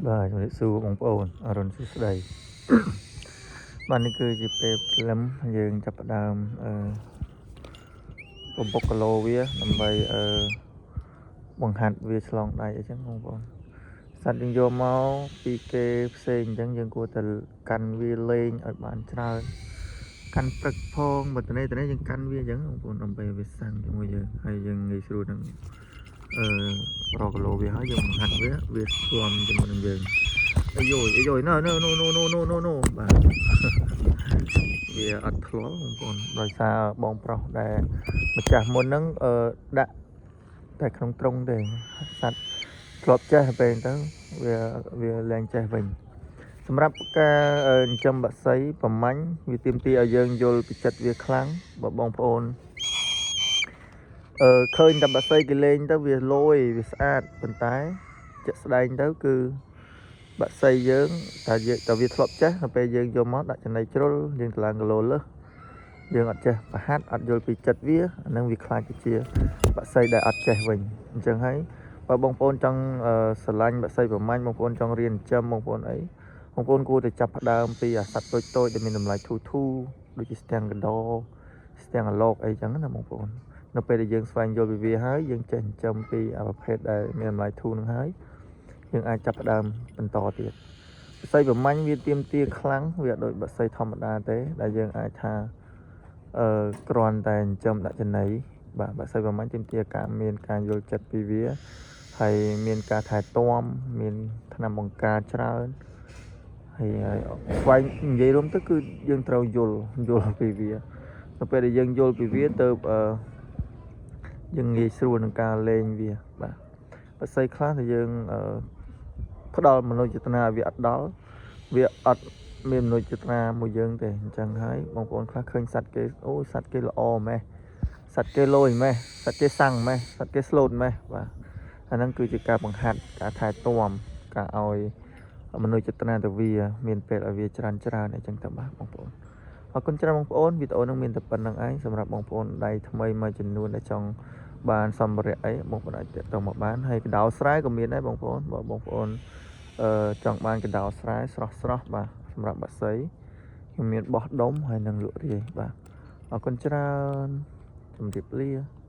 បាទជំរាបសួរបងប្អូនអរុណសួស្តី បាទនេះគឺជាពេលព្រលឹមយើងចាប់ផ្ដើមអឺបំបុកគីឡូវាដើម្បីអឺបង្ហាត់វាឆ្លងដៃអីចឹងបងប្អូនសត្វយើងយកមកពីគេផ្សេងអញ្ចឹងយើងគួរតែកាន់វាលេងឲ្យបានច្រើនកាន់ព្រឹកផងបើតនេះតនេះយើងកាន់វាអញ្ចឹងបងប្អូនដើម្បីឲ្យវាសាំងជាមួយយើងហើយយើងងាយស្រួលនឹងអឺរកគីឡូវាហើយយើងបង្ហាត់វាវាស្គាំជាមួយនឹងយើង អាយយអាយយ no, no, no, no, no, no, no, no បាទ វាអត់ធ្លាប់បងប្អូនដោយសារបងប្រុសដែលម្ចាស់មុនហ្នឹងអឺដាក់តែក្នុងទ្រុងទេសត្វធ្លាប់ចេះពេលទៅវាវាលែងចេះវិញសម្រាប់ការចិញ្ចឹមបក្សីប្រមាញ់វាទាមទារឲ្យយើងយល់ពីចិត្តវាខ្លាំងបើបងប្អូនអឺឃើញតែបក្សីគេលេងទៅវាលយវាស្អាតប៉ុន្តែជាក់ស្ដែងទៅគឺ បក្សីយើងតែយើងតែវាធ្លាប់ចេះដល់ពេលយើងយកមកដាក់ចំណីជ្រុលយើងតម្លើងគីឡូលើសយើងអត់ចេះប្រហាត់អត់យល់ពីចិត្តវាអានឹងវាខ្លាចទៅជាបក្សីដែលអត់ចេះវិញអញ្ចឹងហើយបើបងប្អូនចង់ស្រឡាញ់បក្សីប្រមាញ់បងប្អូនចង់រៀនចិញ្ចឹមបងប្អូនអីបងប្អូនគួរតែចាប់ផ្ដើមពីអាសត្វតូចតូចដែលមានតម្លៃធូរធូរដូចជាស្ទាំងកដោស្ទាំងអាឡកអីចឹងណាបងប្អូននៅពេលដែលយើងស្វែងយល់ពីវាហើយយើងចេះចិញ្ចឹមពីអាប្រភេទដែលមានតម្លៃធូរនឹងហើយយើងអាចចាប់ផ្ដើមបន្តទៀតបក្សីប្រមាញ់វាទៀមទាខ្លាំងវាអត់ដូចបក្សីធម្មតាទេដែលយើងអាចថាអឺគ្រាន់តែចិញ្ចឹមដាក់ចំណីបាទបក្សីប្រមាញ់ទៀមទាការមានការយល់ចិត្តពីវាហើយមានការថែទាំមានថ្នាំបង្ការច្រើនហើយស្វែងនិយាយរួមទៅគឺយើងត្រូវយល់យល់ពីវានៅពេលដែលយើងយល់ពីវាទៅអឺយើងងាយស្រួលនឹងការលេងវាបាទបក្សីខ្លះដែលយើងអឺ ផ្ដល់មនោចេតនាឲ្យវាអត់ដល់វាអត់មានមនោចេតនាមួយយើងទេអញ្ចឹងហើយបងប្អូនខ្លះឃើញសត្វគេអូសត្វគេល្អម៉េះសត្វគេលយម៉េះសត្វគេសាំងម៉េះសត្វគេស្លូតម៉េះបាទអាហ្នឹងគឺជាការបង្ហាត់ការថែទាំការឲ្យមនោចេតនាទៅវាមានពេលឲ្យវាច្រើនច្រើនអីចឹងទៅបាទបងប្អូនអរគុណច្រើនបងប្អូនវីដេអូហ្នឹងមានតែប៉ុណ្្នឹងឯងសម្រាប់បងប្អូនដៃថ្មីមួយចំនួនដែលចង់បានសម្ភារៈអីបងប្អូនអាចទាក់ទងមកបានហើយកដោស្រែក៏មានដែរបងប្អូនបើបងប្អូន អឺចង់បានកដោស្រែស្រស់ស្រស់បាទសម្រាប់បក្សីខ្ញុំមានបោះដុំហើយនឹងលក់រាយបាទអរគុណច្រើនជម្រាបលា។